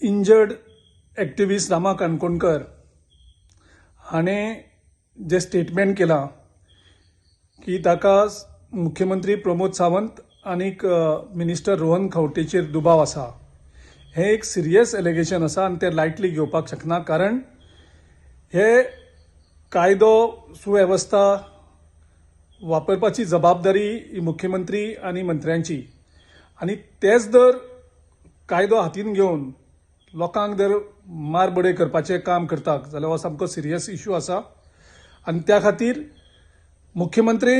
Injured activist रामा काणकोणकर हाणें जें statement केलां की ताका मुख्यमंत्री प्रमोद सावंत आनीक मिनिस्टर रोहन खंवटेचेर दुबाव आसा, हें एक सिरियस एलिगेशन आसा आनी तें लायटली घेवपाक शकना. कारण हे कायदो सुवेवस्था वापरपाची जबाबदारी ही मुख्यमंत्री आनी मंत्र्यांची, आनी तेच जर कायदो हातीन घेवन लोकांक जर मार बडय करपाचें काम करतात जाल्यार हो सामको सिरियस इशू आसा. आनी त्या खातीर मुख्यमंत्री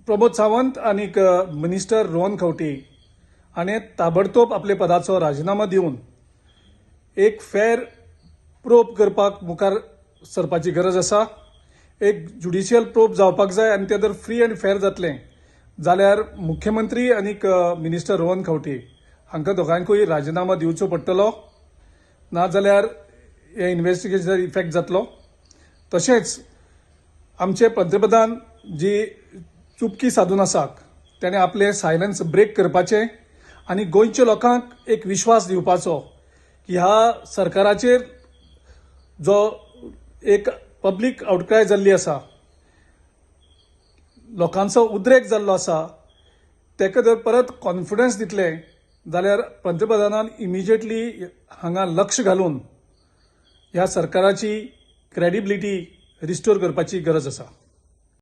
प्रमोद सावंत आनीक मिनिस्टर रोहन खंवटे हाणें ताबडतोब आपल्या पदाचो राजिनामो दिवन एक फेर प्रोब करपाक मुखार सरपाची गरज आसा. एक ज्युडिशियल प्रोब जावपाक जाय आनी तें जर फ्री आनी फेर जातलें जाल्यार मुख्यमंत्री आनीक मिनिस्टर रोहन खंवटे हांकां दोगांकूय राजिनामो दिवचो पडटलो, नाजाल्यार हे इन्वेस्टिगेशन इफेक्ट जातलो. तशेंच आमचे पंतप्रधान जी चुपकी साधून आसात तेणें आपलें सायलन्स ब्रेक करपाचें आनी गोंयच्या लोकांक एक विश्वास दिवपाचो की ह्या सरकाराचेर जो एक पब्लीक आउटक्राय जाल्ली आसा, लोकांचो उद्रेक जाल्लो आसा, तेका जर परत कॉन्फिडन्स दितले जाल्यार पंतप्रधानान इमिजिएटली हांगा लक्ष घालून ह्या सरकाराची क्रेडिबिलिटी रिस्टोर करपाची गरज आसा.